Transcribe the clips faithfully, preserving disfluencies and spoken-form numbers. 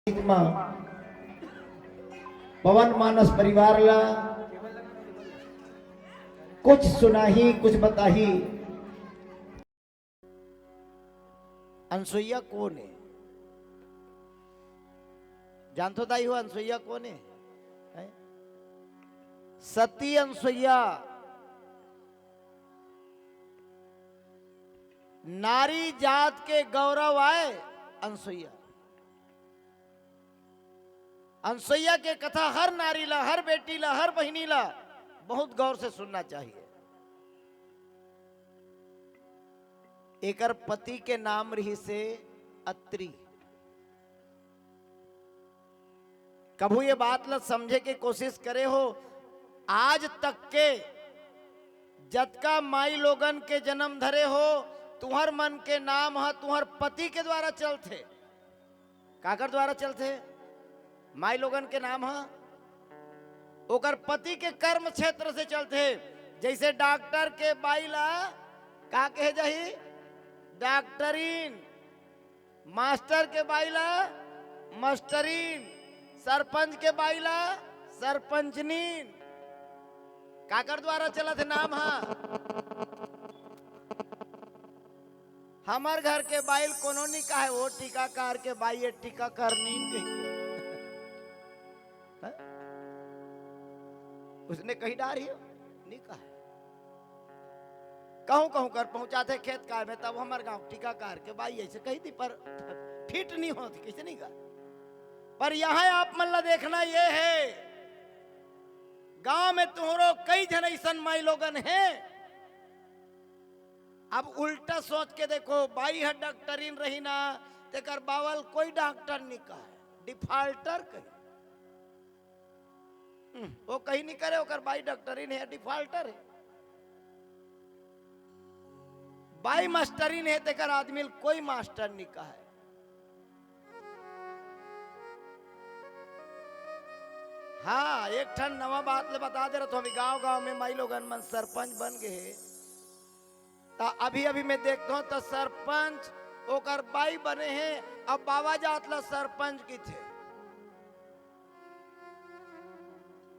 गीत मा पवन मानस परिवार ला कुछ सुनाही, कुछ बताही। अनसुईया कोन हे? जानथो दाई हो, अनसुईया कोन हे? हैं? सती अनसुईया, नारी जात के गौरव आय अनसुईया। अनसुईया के कथा हर नारी ला, हर बेटी ला, हर बहिनी ला बहुत गौर से सुनना चाहिए। एकर पति के नाम रिहिसे अत्रि। कभू ये बात ला समझे के कोशिश करे हो, आज तक के जतका माई लोगन के जन्म धरे हो, तुहर मन के नाम ह तुहर पति के द्वारा चलथे। काकर द्वारा चलथे? माई लोगन के नाम ह ओकर पति के कर्म क्षेत्र से चलथे। जैसे डॉक्टर के बाई ला का कहे जाही? डॉक्टरीन। मास्टर के बाई ला मास्टरीन। सरपंच के बाई ला सरपंचनीन। काकर द्वारा चलत हे नाम ह? हमर घर के बाई ल कोनो नी कहे, वो टीकाकार के बाई, ये टीकाकरनीन कही। हैं? उसने कही डार ही हो? नी कहे। कहूं कहूं कर पहुंचाथे खेत खार में, तब हमर गांव टीकाकार के बाई ऐसे कही थी, पर फिट नी होती, कैसे नी कर। पर यहां आप मन ला देखना ये हे, गांव में तुहरो कई झन ऐसन माई लोगन हे। अब उल्टा सोच के देखो, बाई ह डॉक्टरीन रही ना, तेकर बावल कोई डॉक्टर नी कहे, डिफाल्टर कही। हम्म, वो कहीं नी करे, ओकर बाई डॉक्टरीन हे, डिफाल्टर हे। बाई मास्टरीन हे, तेकर आदमी ल कोई मास्टर नी कहे। हाँ, एक ठन नवा बात ले बता दे रहा, तो अभी गांव-गांव में माई लोगन मन सरपंच बन गए हे। त अभी-अभी मैं देखता हूं, त सरपंच ओकर बाई बने हे, अब बाबा जात ला सरपंच किथे।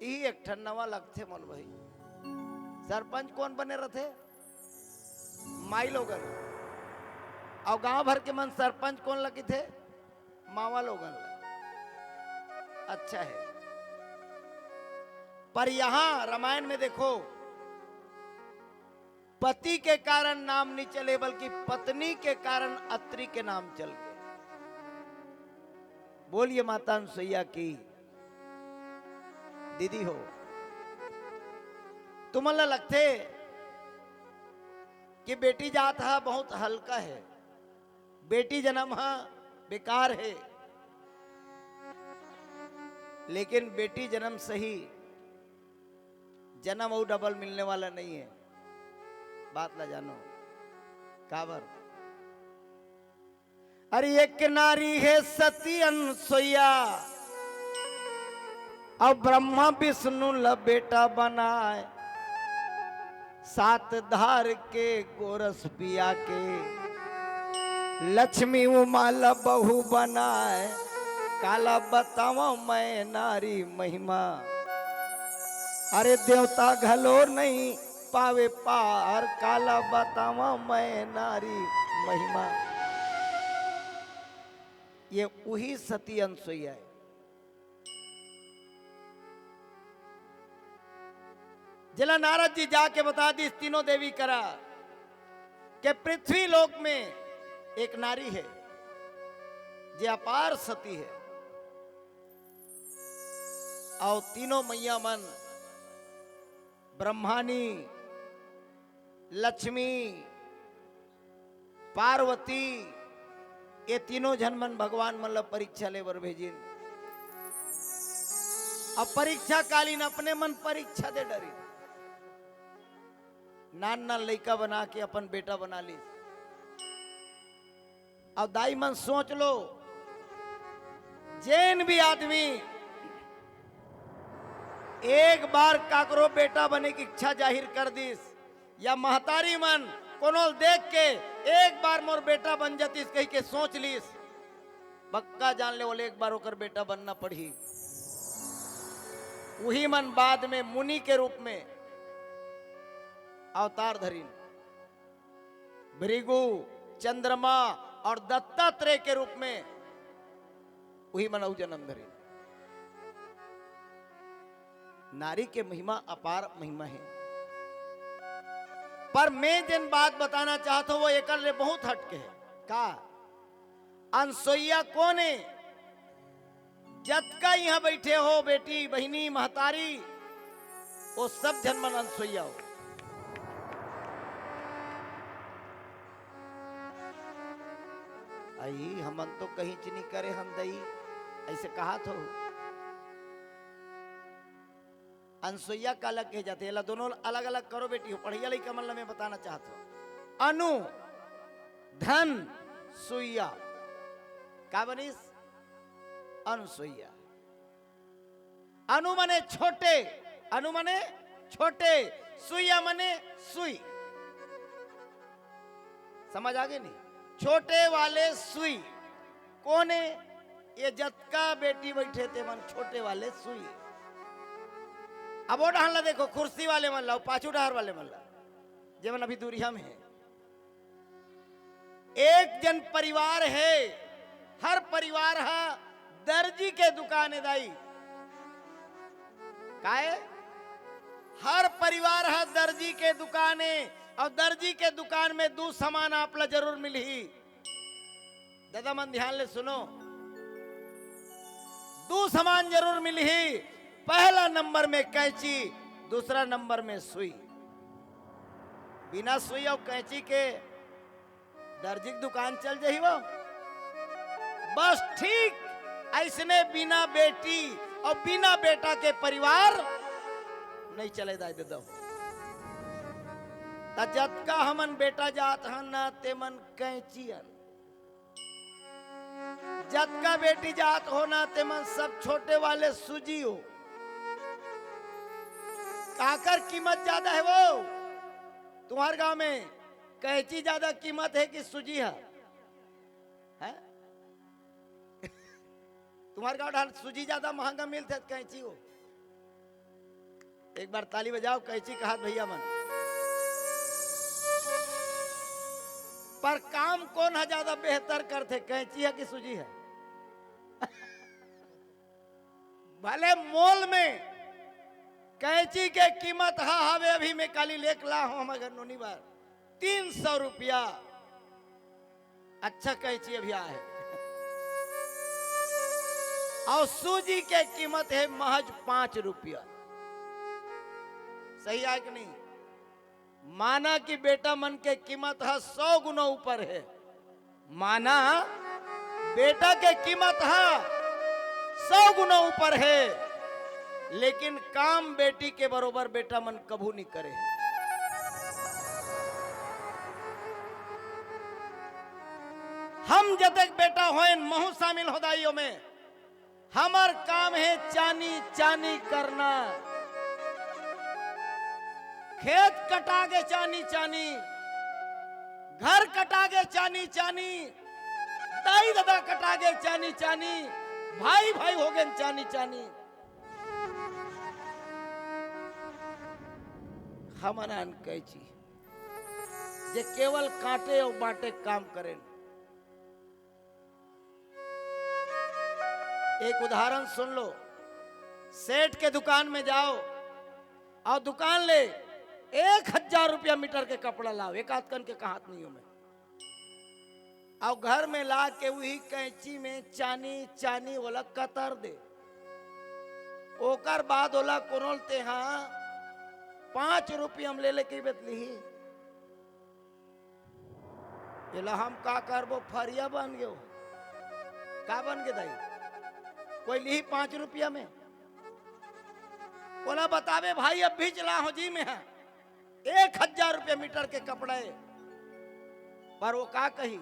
ई एक ठन नवा लगथे मोल भाई। सरपंच कोन बने रथे? माई लोगन। अउ गांव भर के मन सरपंच कोन ल किथे? मावा लोगन ल। अच्छा हे, पर यहां रामायण में देखो, पति के कारण नाम नहीं चले, बल्कि पत्नी के कारण अत्रि के नाम चल गए। बोलिए माता अनसुईया की। दीदी हो, तुमन ला लगथे कि बेटी जात ह बहुत हल्का हे, बेटी जन्म ह बेकार हे, लेकिन बेटी जन्म सही, जन्म अउ डबल मिलने वाला नहीं है। बात ला जानो काबर। अरे एक नारी हे सती अनसुईया, अउ ब्रह्मा विष्णु ल बेटा बनाए, सात धार के गोरस पिया के, लक्ष्मी उमा ल बहू बनाए, काला बतावा मैं नारी महिमा। अरे देवता घलो नहीं पावे पार, काला बतावा मैं नारी महिमा। ये उही सती अनसुईया हे, जेला नारद जी जाके बता दिस तीनों देवी करा के पृथ्वी लोक में एक नारी हे, जे अपार सती हे। अउ तीनों मैया मन ब्रह्मानी, लक्ष्मी, पार्वती, ये तीनों झन मन भगवान मन ल परीक्षा ले बर भेजिन। अब परीक्षा कालीन अपने मन परीक्षा दे डरिन। नान नान लइका बना के अपन बेटा बना लीस। अब दाई मन सोच लो, जेन भी आदमी एक बार काकरो बेटा बने की इच्छा जाहिर कर दिस, या महतारी मन कोनो ल देख के एक बार मोर बेटा बन जातिस कहि के सोच लीस, पक्का जान ले, ओला एक बार ओकर बेटा बनना पड़ही। उही मन बाद में मुनि के रूप में अवतार धरिन। भृगु, चंद्रमा और दत्तात्रेय के रूप में उही मन अउ जन्म धरिन। नारी के महिमा अपार महिमा हे। पर मैं जेन बात बताना चाहत हूं, वो एकर ले बहुत हट के हे। का? अनसुइया कोन हे? जतका इहां बइठे हो, बेटी, बहिनी, महतारी, वो सब झन मन अनसुइया हो। अई, हमन तो कहींच नी करे हन दई, अइसे कहत हो। अनसुइया काला कहे जाथे? एला दोनों अलग-अलग करो बेटी हो, पढ़इया लइका मन ला मैं बताना चाहत हूं। अनु, धन, सुइया। का बनिस? अनुसुइया। अनु मने छोटे, अनु मने छोटे, सुइया मने सुई। समझ आगे नहीं? छोटे वाले सुई। कोन हे? ये जतका बेटी बइठे ते मन छोटे वाले सुई। अब वो डहन ला देखो, कुर्सी वाले मन ला, पाछू डहर वाले मन ला, जेमन अभी दूरिहा में हे। एक जन परिवार हे, हर परिवार हा दर्जी के दुकान हे दाई। काहे? हर परिवार हा दर्जी के दुकान हे, अउ दर्जी के दुकान में दू सामान आप ला जरूर मिलही। दादा मन ध्यान ले सुनो, दू सामान जरूर मिलही। पहला नंबर में कैंची, दूसरा नंबर में सुई। बिना सुई अउ कैंची के दर्जी के दुकान चल जही वो। बस ठीक अइसने बिना बेटी अउ बिना बेटा के परिवार नहीं चले दाई ददा। त जतका हमन बेटा जात हन ना, ते मन कैंची हन। जतका बेटी जात हो ना, ते मन सब छोटे वाले सुजी हो। काकर कीमत ज्यादा हे वो? तुम्हार गांव में कैंची ज्यादा कीमत हे कि सुजी हे? हैं? तुम्हार गांव डहर सुजी ज्यादा महंगा मिलथे, कैंची हो? एक बार ताली बजाओ, कैंची कहत भइया मन। पर काम कोन ह ज्यादा बेहतर करथे, कैंची ह कि सुजी ह? भले मोल में कैंची के कीमत ह हवे, अभी मैं काली लेके ला हूं हमर घर नोनी बर, तीन सौ रुपया। अच्छा कैंची अभी आए हे। अउ सुजी के कीमत हे महज पांच रुपया। सही आय कि नहीं? माना कि बेटा मन के कीमत ह सौ गुना ऊपर हे। माना बेटा के कीमत ह सौ गुना ऊपर हे, लेकिन काम बेटी के बरोबर बेटा मन कभू नहीं करे। हम जतेक बेटा होएन, महू शामिल हो दाई ओमे। हमर काम हे चानी चानी करना। खेत कटा गे चानी चानी, घर कटा गे चानी चानी, दाई ददा कटा गे चानी चानी, भाई भाई हो गेन चानी चानी। हमन आन कैंची, जे केवल काटे अउ बांटे के काम करेन। एक उदाहरण सुन लो, सेठ के दुकान में जाओ अउ दुकान ले एक हजार रुपया मीटर के कपड़ा लाओ, एक आध कन के कहत नहीं हो मैं, अउ घर में ला के उही कैंची में चानी चानी ओला कतर दे। ओकर बाद ओला कोनो ल तेहा पांच रुपया में ले लेके बतली ही, एला हम का करबो, फरिया बन गयो। का बन गे दाई? कोई लिही पांच रुपया में? ओला बताबे भाई, अभी चला हो जी में है, एक हजार रुपया मीटर के कपड़ा हे। पर वो का कही,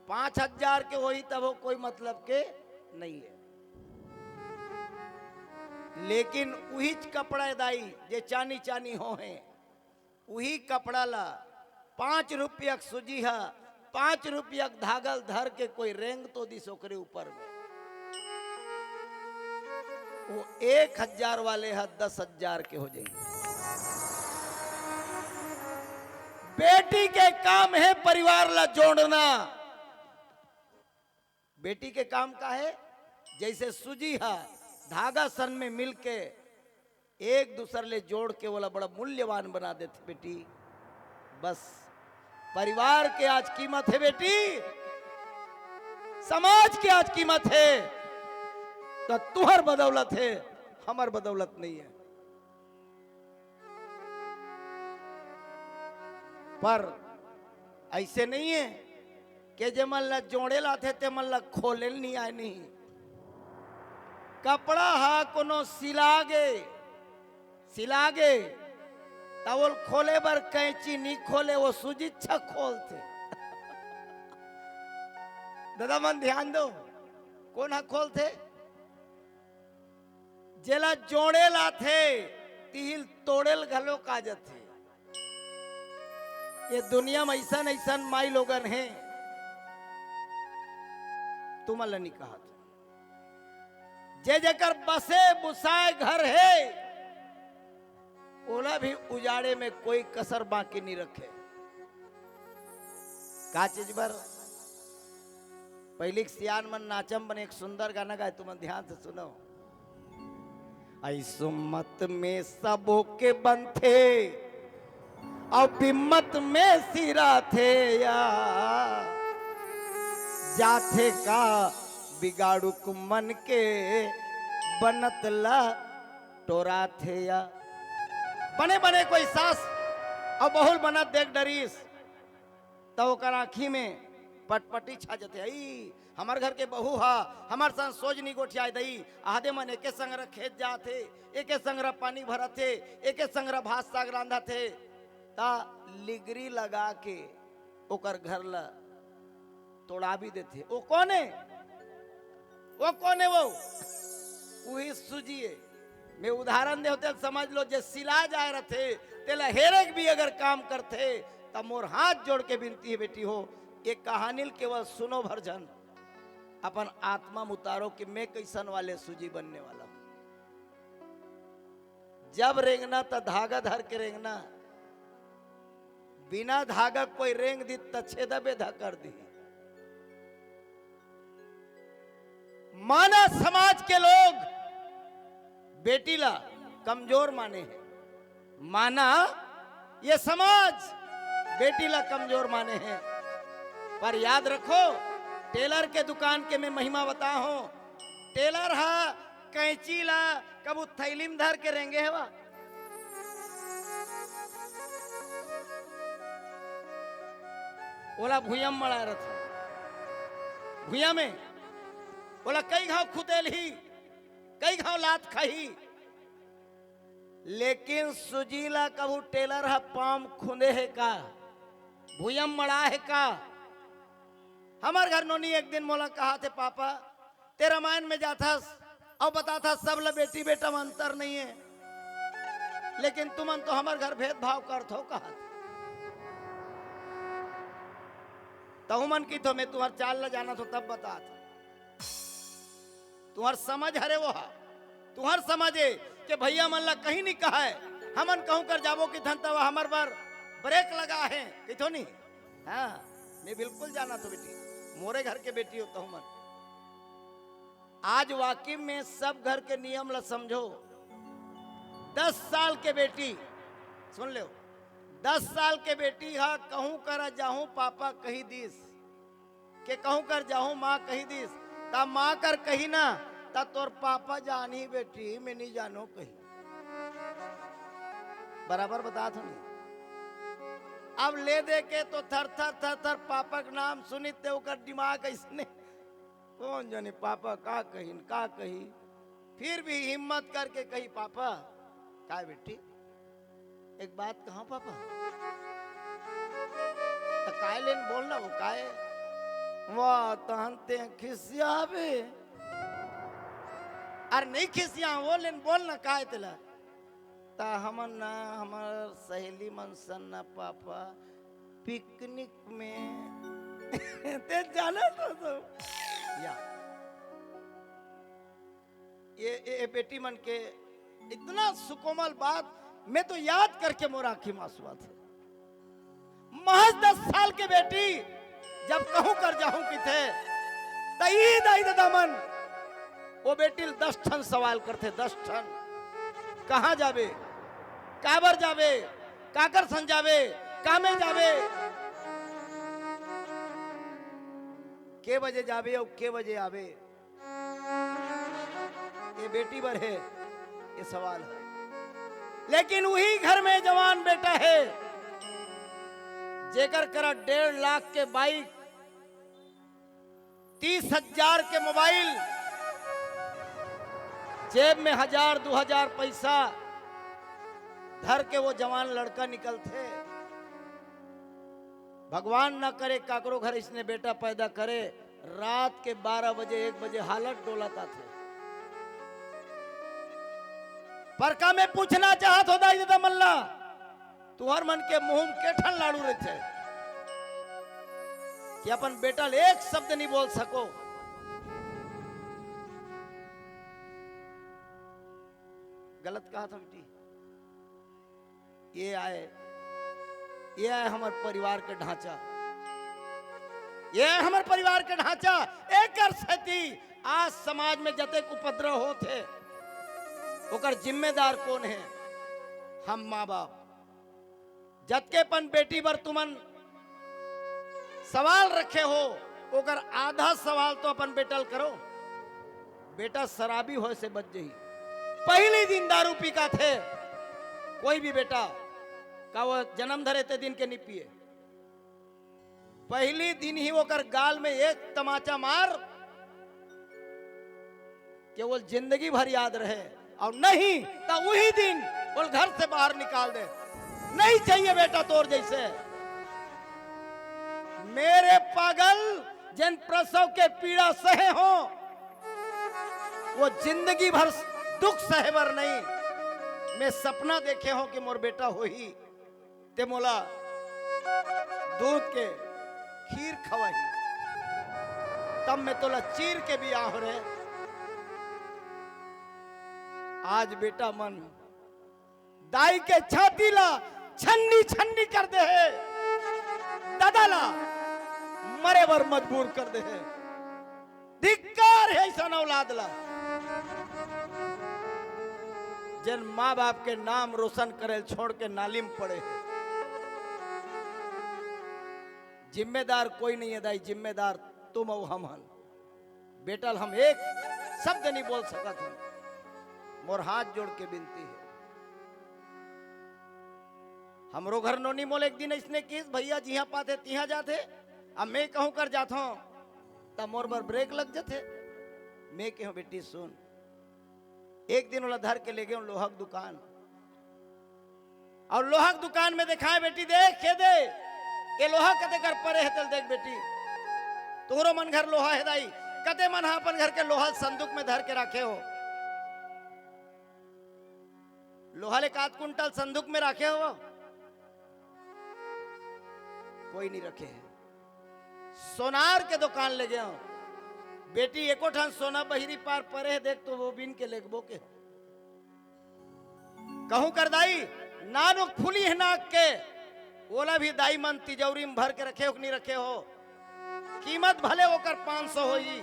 पांच हजार के होही तब वो कोई मतलब के नहीं हे। लेकिन उहीच कपड़ा हे दाई, जे चानी चानी हो हे, उही कपड़ा ला पांच रुपया के सुजी ह, पांच रुपया के धागा ल धर के कोई रेंग तो दिस ओकरे ऊपर में, वो एक हजार वाले ह दस हजार के हो जाही। बेटी के काम हे परिवार ला जोड़ना। बेटी के काम का हे? जैसे सूजी ह धागा सन में मिलके एक दूसर ले जोड़ के ओला बड़ा मूल्यवान बना देथे बेटी। बस, परिवार के आज कीमत हे बेटी, समाज के आज कीमत हे, त तुंहर बदौलत हे, हमर बदौलत नहीं हे। पर अइसे नहीं हे के जे मन ला जोड़े ल आथे, ते मन ला खोले ल नहीं आय नहीं। कपड़ा ह कोनो सिला गे, सिला गे, त ओल खोले बर कैंची नहीं खोले, वो सूजीच ह खोलथे। दादा मन ध्यान दो, कोन ह खोलथे? जेला जोड़े ल आथे, तिही ल तोड़े ल घलोक आ जाथे। ये दुनिया में अइसन अइसन माई लोगन हे, तुमन ल नहीं कहत। जे जेकर बसे बुसाए घर हे, ओला भी उजाड़े में कोई कसर बाकी नहीं रखे। का चीज बर? पहिली के सियान मन नाचम बने एक सुंदर गाना गाए, तुमन ध्यान से सुनो। अइसो मत में सबो के बनथे, अउ बिम्मत में सिराथे या। जाथे का बिगाड़ुक मन के बनत ला टोराथे या। बने बने कोई सास अउ बहू ल बनत देख डरिस, त ओकर आँखी में पटपटी छा जथे। "अई, हमर घर के बहू ह हमर संग सोझ नी गोठियाय दई।" आदे मन एके संग र खेत जात हे, एके संग र पानी भरत हे, एके संग र भात साग रांधत हे, त लिगरी लगा के ओकर घर ल तोड़ा भी देथे। वो कोन हे? वो कोन हे वो? उही सूजी हे। मैं उदाहरण देहूं, तेला समझ लो, जे सिला जाए रथे, तेला हेरे के भी अगर काम करथे, त मोर हाथ जोड़ के विनती हे बेटी हो, ये कहानी ल केवल सुनो भर झन, अपन आत्मा म उतारो कि मैं कइसन वाले सूजी बनने वाला हूं। जब रेंगना त धागा धर के रेंगना, बिना धागा कोई रेंग दी त छेदा बेधा कर दी। माना समाज के लोग बेटी ला कमजोर माने हे, माना ये समाज बेटी ला कमजोर माने हे, पर याद रखो, टेलर के दुकान के मैं महिमा बताहूं। टेलर हा कैंची ला कभू थैली में धर के रेंगे हवा? ओला भुइयां मड़ा रथे, भुइयां में ओला कई घाव खुदेलही, कई घाव लात खाही, लेकिन सुजीला कभू टेलर ह पाम खुंदे हे का? भुइयां मड़ा हे का? हमर घर नोनी एक दिन मोला कहा थे, "पापा, ते रामायण में जाथस अउ बताथस सब ल बेटी बेटा में अंतर नहीं है, लेकिन तुमन तो हमर घर भेदभाव करथो," कहा थे। तहु मन की तो मैं तुहर चाल ल जाना थो तब बता थे। तुहर समझ हरे वो हा, तुहर समझ हे कि भैया मन ला कहीं नहीं कहा है, हमन कहूं कर जाबो कि धन तवा हमर बर ब्रेक लगा है, किथो नहीं। हाँ, मैं बिल्कुल जाना थो बेटी, मोरे घर के बेटी हो तहु मन। आज वाकई में सब घर के नियम ला समझो। दस साल के बेटी, सुन ले, दस साल के बेटी हा कहूं करा जाहूं पापा कही दीस, के कहूं कर जाहूं मां कही दीस, ता मां कर कही ना, ता तोर पापा जानी बेटी, मैं नहीं जानो कही। बराबर बता थो नहीं। अब ले दे के तो थर थर थर थर पापा के नाम सुनित ते ओकर दिमाग ऐसने, कौन जाने पापा का कहिन, का कही, फिर भी हिम्मत करके कही, "पापा।" "काय बेटी?" "एक बात कहा पापा।" "त काय लेन बोलना वो काय?" "वाह, तहन ते खिसियाबे।" "अरे नहीं खिसिया, वो लेन बोलना काय तेला?" "त हमन ना, हमर सहेली मन सन ना पापा, पिकनिक में ते जाना था तो। या। ये, ये, ये बेटी मन के इतना सुकोमल बात, मैं तो याद करके मोर आँखी म आँसू आथे। महज दस साल के बेटी जब कहूँ कर जाहूँ किथे, त ई दाई ददा मन वो बेटी ल दस ठन सवाल करथे, दस ठन। कहाँ जाबे, काबर जाबे, काकर संग जाबे, कामे जाबे, के बजे जाबे अउ के बजे आबे। ये बेटी बर हे, ये सवाल हे। लेकिन उही घर में जवान बेटा हे, जेकर करा डेढ़ लाख के बाइक, तीस हजार के मोबाइल, जेब में हजार दू हजार पैसा धर के वो जवान लड़का निकलथे। भगवान न करे काकरो घर इसने बेटा पैदा करे, रात के बारह बजे, एक बजे हालत डोलत आथे। पर का मैं पूछना चाहत हो दाई ददा मन ला, तुहर मन के मुंह म के ठन लाड़ू रहिथे कि अपन बेटा ले एक शब्द नहीं बोल सको? गलत कहा था बेटी। ये आय, ये आय हमर परिवार के ढांचा, ये आय हमर परिवार के ढांचा। एकर सेती आज समाज में जतेक उपद्रव होत हे, ओकर जिम्मेदार कोन हे? हम माँ बाप। जतके अपन बेटी बर तुमन सवाल रखे हो, ओकर आधा सवाल तो अपन बेटा ल करो। बेटा शराबी होए से बच जही। पहली दिन दारू पी का थे कोई भी बेटा, का वो जन्म धरे ते दिन के नहीं पिए? पहली दिन ही ओकर गाल में एक तमाचा मार के वो जिंदगी भर याद रहे, और नहीं तो वही दिन वो घर से बाहर निकाल दे। नहीं चाहिए बेटा तोर जैसे। मेरे पागल, जिन प्रसव के पीड़ा सहे हो, वो जिंदगी भर दुख सहे बर नहीं। मैं सपना देखे हो कि मोर बेटा होही, ते मोला दूध के खीर खवाही, तब मैं तोला चीर के बियाह हो रे। आज बेटा मन दाई के छाती ला छन्नी छन्नी कर दे हे, दादा ला मरे बर मजबूर कर दे हे। धिक्कार हे ऐसन औलाद ला, जेन माँ बाप के नाम रोशन करेल छोड़ के नाली म पड़े हे। जिम्मेदार कोई नहीं है दाई, जिम्मेदार तुम अउ हम हन। बेटा ल हम एक शब्द नहीं बोल सकत हन। मोर हाथ जोड़ के विनती हे। हमरो घर नोनी मोल एक दिन अइसने किस, भैया जिहाँ पाथे तिहाँ जाथे। अब मैं कहूँ कर जाथों, त मोर बर ब्रेक लग जाथे। मैं कहूँ, "बेटी सुन," एक दिन ओला धर के ले गेंव लोहा के दुकान, और लोहा के दुकान में देखाए, "बेटी देख, के दे, ये लोहा कते कर परे हे, तेल देख बेटी, तोरो मन घर लोहा हे दाई, कते मन हा अपन घर के लोहा संदूक में धर के राखे हो?" लोहा ले कात कुंटल संदूक में राखे हो? कोई नहीं रखे हे। सोनार के दुकान ले गेंव, "बेटी, एको ठन सोना बहिरी पार परे हे, देख तो वो बिन के लेगबो के।" कहूँ कर दाई, नानुक फूली हे नाक के, ओला भी दाई मन तिजौरी में भर के रखे हो कि नहीं रखे हो? कीमत भले ओकर पाँच सौ होई,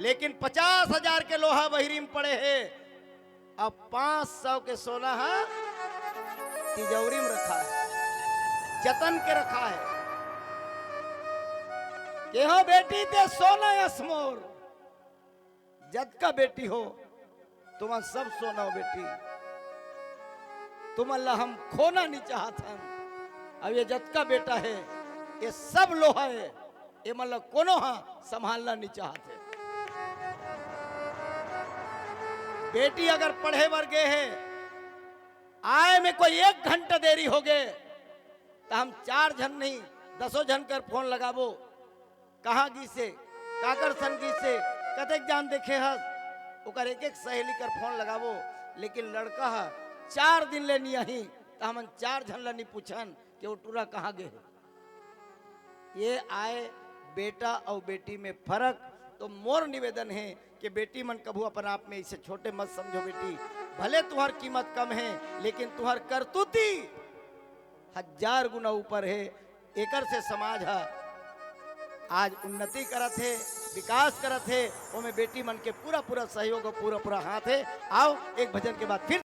लेकिन पचास हजार के लोहा बहिरी में पड़े हे, अब पाँच सौ के सोना ह तिजौरी में रखा हे, जतन के रखा हे। केहो बेटी ते सोना अस मोर, जतका बेटी हो, तुमन सब सोना हो बेटी, तुमन ला हम खोना नहीं चाहत हन। अब ये जतका बेटा हे, ये सब लोहा हे, ये मन ला कोनो हा संभालना नहीं चाहत हे। बेटी अगर पढ़े बर गे हे, आए में कोई एक घंटा देरी हो गे, त हम चार झन नहीं, दसों झन कर फोन लगाबो, "कहाँ गिसे, काकर सन गिसे, कतेक जान देखे हस?" ओकर एक एक सहेली कर फोन लगाबो, लेकिन लड़का ह चार दिन ले नहीं आही, त हमन चार झन ला नहीं पूछन कि वो टूरा कहाँ गे हे। ये आय बेटा अउ बेटी में फरक। तो मोर निवेदन हे कि बेटी मन कभू अपन आप में इसे छोटे मत समझो बेटी, भले तुहर कीमत कम हे लेकिन तुहर करतूती हजार गुना ऊपर हे। एकर से समाज ह आज उन्नति करत हे, विकास करत हे, ओमे बेटी मन के पूरा पूरा सहयोग अउ पूरा पूरा हाथ हे। आओ एक भजन के बाद फिर